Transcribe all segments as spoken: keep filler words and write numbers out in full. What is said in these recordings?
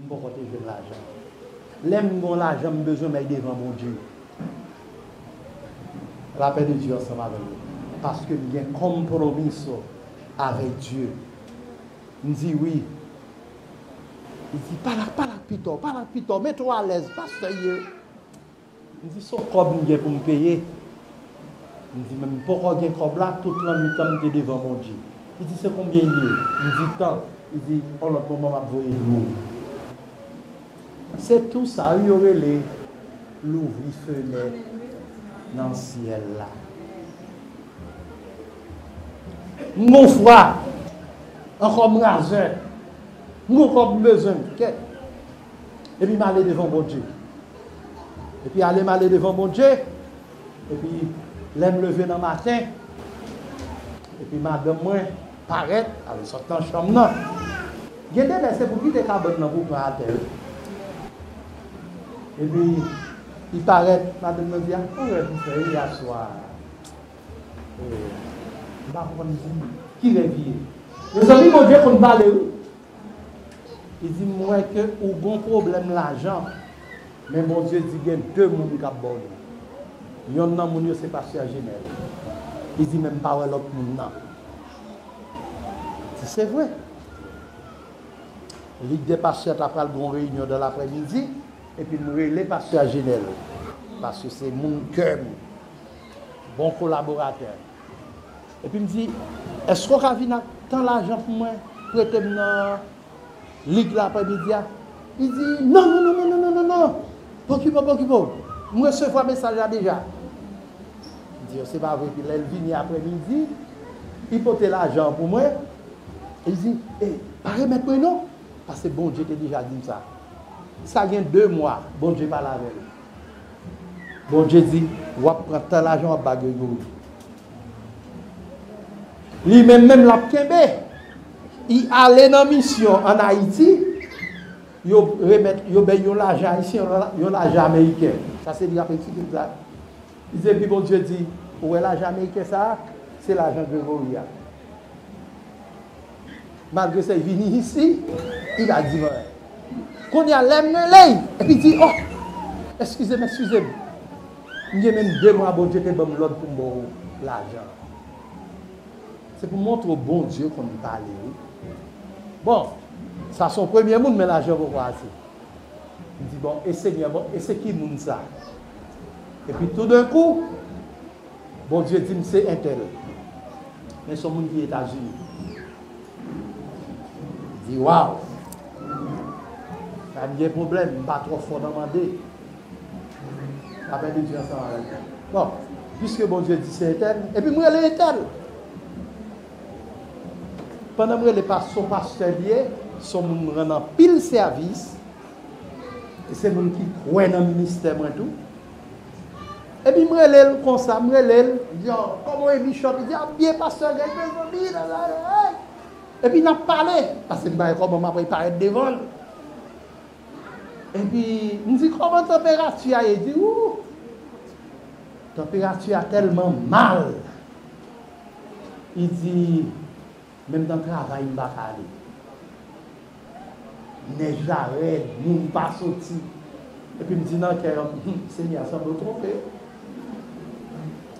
Poko te jwenn lajan. Lè m gen lajan, m bezwen m al devan Bondye. Lapè de Dye ansanm avè nou. Paske m gen konpwomiso avèk Dye. M di wi. Li di, pale ak, pale ak Pito, pale ak Pito, mete w alèz, pastè ye. M di, se yon kòb m gen pou m peye. M di, men m poko gen kòb la, tout lannwit lan m te devan Bondye. Li di, se konbyen l ye? M di, tan. Li di, yon lòt moman m ap voye l ou. Se tou sa wi yo rele louvri fenèt nan syèl la. M gon fwa, ankò m razè, m gon kòb m bezwen, kèt. Epi m ale devan Bondye. Epi ale m ale devan Bondye, epi lè m leve nan maten, epi madanm mwen parèt, al sot nan chanm nan. Gen de lè se pou kite kabann nan pou pran atè wi. Epi li parèt, madanm nan di, a, ki rèv ou fè yè swa? Eh, m pa konprann, li di, ki rèv li ye? Mezanmi, Bondye konn pale wi. Li di, m wè ke ou gon pwoblèm lajan, men Bondye di gen de moun k ap ba w li. Yonn nan moun yo se pastè Jenèl. Li di, men m pa wè lòt moun nan. Li di, se vre. Lig dè pastè ta pral gon reyinyon dan laprèmidi, epi m rele pastè Jenèl, paske se moun kè m, bon kolaboratè. Epi m di, èske w ka vin ak tan lajan pou mwen, prete m nan lig laprèmidi a? Li di, non, non, non, non, non, non, non, non, pa okipe w, pa okipe w, m resevwa mesaj la deja. M di, se pa vre, epi lè l vini aprèmidi, li pote lajan an pou mwen, li di, e, pa remèt mwen non, paske Bondye te deja di m sa. Sa gen de mwa, Bondye pale avè l. Bondye di, w ap pran tan lajan w ap ba Gregory. Li menm, menm l ap kenbe. Li ale nan misyon ann Ayiti, yo remèt, yo bay yon lajan ayisyen, yon la-, yon lajan ameriken. Sa se li k ap eksplike m sa. Li di, epi Bondye di, ou wè lajan ameriken sa a, se lajan Gregory a. Malgre sa, li vini isi, li pa di m anyen. Kounye a, lè m rele l, epi di, oh, eskize m, eskize m. M gen menm de mwa Bondye te ban m lòd pou m ba w lajan. Se pou montre w Bondye konn pale, wi. Bon, sa se yon premye moun, men lajan poko ase. M di, bon, e Senyè, bon, e se ki moun sa? Epi toudenkou, Bondye di m se entèl. Men se yon moun ki Etazini. M di, waw! Pa gen pwoblèm, m pa twò fò nan mande. Lapè de Dye ansanm avèk nou. Bon, piske Bondye di se entèl, epi m rele entèl. Pandan m rele pastè, pastè l ye, se yon moun m rann anpil sèvis. E se moun ki kwè nan ministè mwen tou. Epi m rele l konsa, m rele l, m di, oh, kòman w ye, Bishop? Li di, ah, byen, pastè, gen mezanmi, la, la, la. Epi n ap pale, paske m pa wè kòman m ap parèt devan l. Epi m di, kòman tanperati a ye? Li di, ou, tanperati a tèlman mal. Li di, menm nan travay m pa ka ale. Nèj la rèd, moun pa soti. Epi m di nan kè m, hmm, Senyè, sanble w twonpe.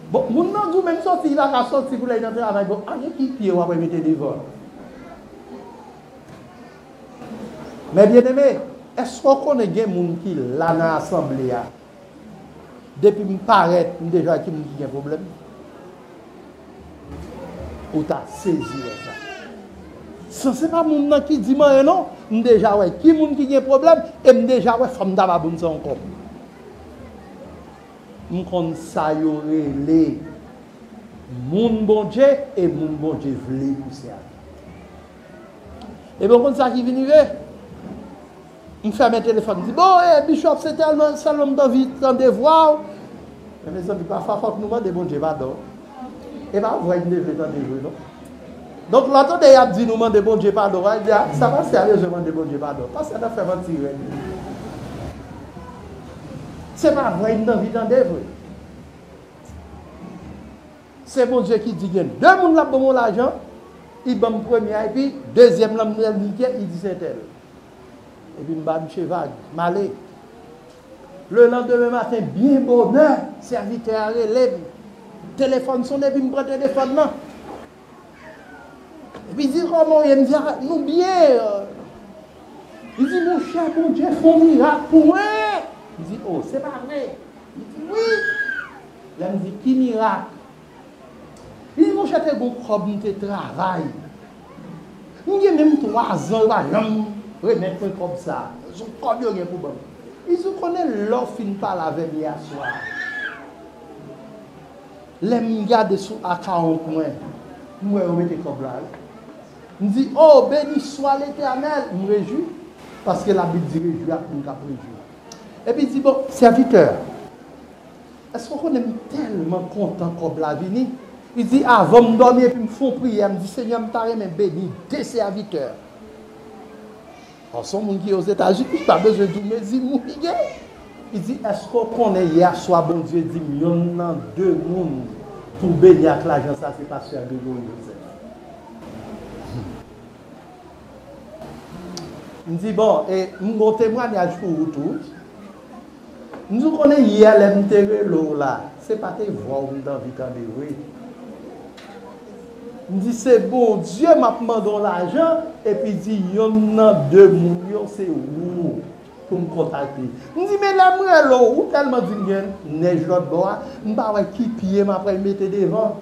Bon, moun nan di w menm soti, li pa ka soti pou l al nan travay. Bon, anyen ki pye w ap mete devan. Men byeneme, èske w konnen gen moun ki la nan asanble a? Depi m parèt, m deja wè ki moun ki gen pwoblèm. Ou ta sezi wè sa. San se pa moun nan ki di m anyen non, m deja wè ki moun ki gen pwoblèm, e m deja wè fò m ta ba moun sa yon kòb. M konn sa yo rele moun Bondye e moun Bondye vle pou sèvi. Ebyen, w konn sa ki vin rive? M fèmen telefòn, m di, bon, e, Bishop, se tèlman, sèlman m t anvi tande vwa w. Men, mezanmi, pafwa fòk nou mande Bondye padon. E pa vwa n te vle tande vre, non. Donk, lè w tande y ap di nou mande Bondye padon, w a di, a, sa pastè a bezwen mande Bondye padon. Pastè nan fè manti rèd. Se pa vwa n te anvi tande vre. Se Bondye ki di gen de moun l ap ban m yon lajan, li ban m premye a, epi dezyèm lan m rele li, li di se entèl. Epi m ba misye vag, m ale. Lelandemen maten, byen bonè, sèvitè a rele m. Telefòn sonnen, epi m pran telefòn nan. Epi di, "Kòman w ye?" M di, "A, nou byen." Li di, "Monchè, Bondye fè yon mirak pou mwen." M di, "O, se pa vre?" Li di, "Wi." Lè m di, "Ki mirak?" Li di, "Monchè, te gon kòb m te travay. M gen menm twa zan, yo pa janm remèt mwen kòb sa. Se yon kòb yo gen pou ban m." Li di, "Ou konnen lè w fin pale avè m yè swa, lè m gade sou akawont mwen, m wè yo mete kòb la, wi." M di, "O, beni swa Letènèl." M rejwi, paske Labib di, "Rejwi ak moun k ap rejwi." Epi di, "Bon, sèvitè, èske w konnen m tèlman kontan kòb la vini?" Li di, "Avan m dòmi epi m fè yon priyè, m di, 'Senyè, m ta renmen beni de sèvitè.'" Paske yon moun ki Ozetazini, li pa bezwen di w mezi moun li gen. Li di, "Èske w konnen yè swa Bondye di m yonn nan de moun pou beni ak lajan sa, se pastè Gregory Joseph?" M di, "Bon, e m gon temwayaj pou ou tou, wi." M di, "Ou konnen yè lè m te rele w la, se pa te vwa w m t anvi tande vre." M di, "Se Bondye m ap mande w lajan, epi di yonn nan de moun yo se ou pou m kontakte." M di, "Men lè m rele w, ou tèlman di m gen nèj lòt bò a, m pa wè ki pye m ap mete devan."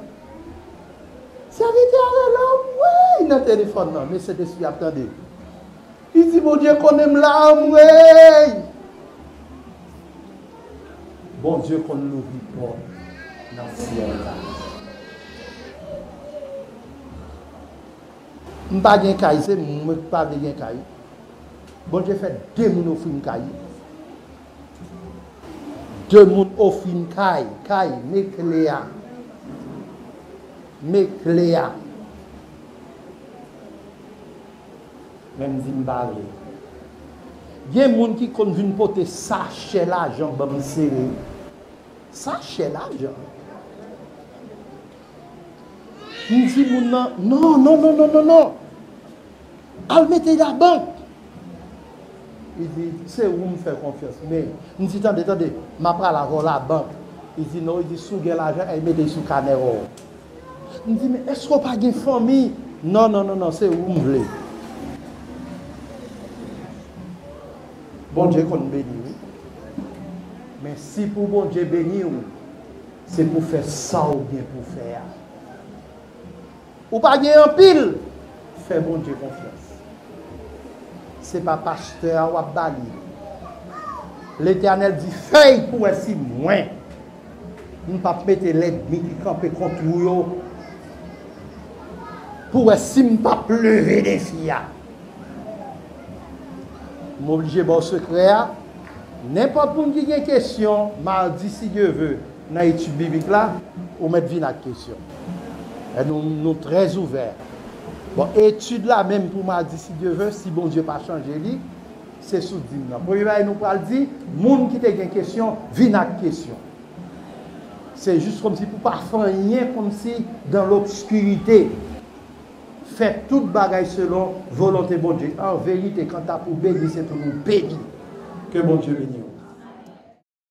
Sèvitè a rele w, wi, nan telefòn nan, men Sentespri ap tande. Li di, "Bondye konnen m la anmwey." Bondye konn louvri pòt nan syèl la. M pa gen kay, se mwen ki pa vle gen kay. Bondye fè de moun ofri m kay. De moun ofri m kay, kay, men kle a. Men kle a. Men m di m pa vle. Gen moun ki konn vin pote sachè lajan ban m sere. Sachè lajan. M di moun nan, "Non, non, non, non, non, non. Al mete labank." Li di, "Se ou m fè konfyans." Men, m di, "Tande, tande, m ap pral avè w labank." Li di, "Non," li di, "Si w gen lajan, al mete l sou kanè w." M di, "Men èske w pa gen fanmi?" "Non, non, non, non, se ou m vle." Bondye konn beni, wi. Men si pou Bondye beni w, se pou fè sa w gen pou fè a. Ou pa gen anpil, fè Bondye konfyans. Se pa pastè a w ap ba li. Letènèl di, "Fè l pou w wè si mwen, m p ap mete lènmi ki kanpe kont ou yo, pou w wè si m p ap leve defi a." M oblije ba w sekrè a. Nenpòt moun ki gen kesyon, madi, si Dye ve, nan etid biblik la, ou mèt vin ak kesyon. E nou, nou trè ouvè. Bon, etid la menm pou madi, si Dye ve, si Bondye pa chanje li, se sou dim nan. Premye bagay nou pral di, moun ki te gen kesyon, vin ak kesyon. Se jis kòmsi pou pa fè anyen kòmsi dan lobskirite. Fè tout bagay selon volonte Bondye. An verite, kanta pou beni, se pou nou beni. Ke Bondye beni w.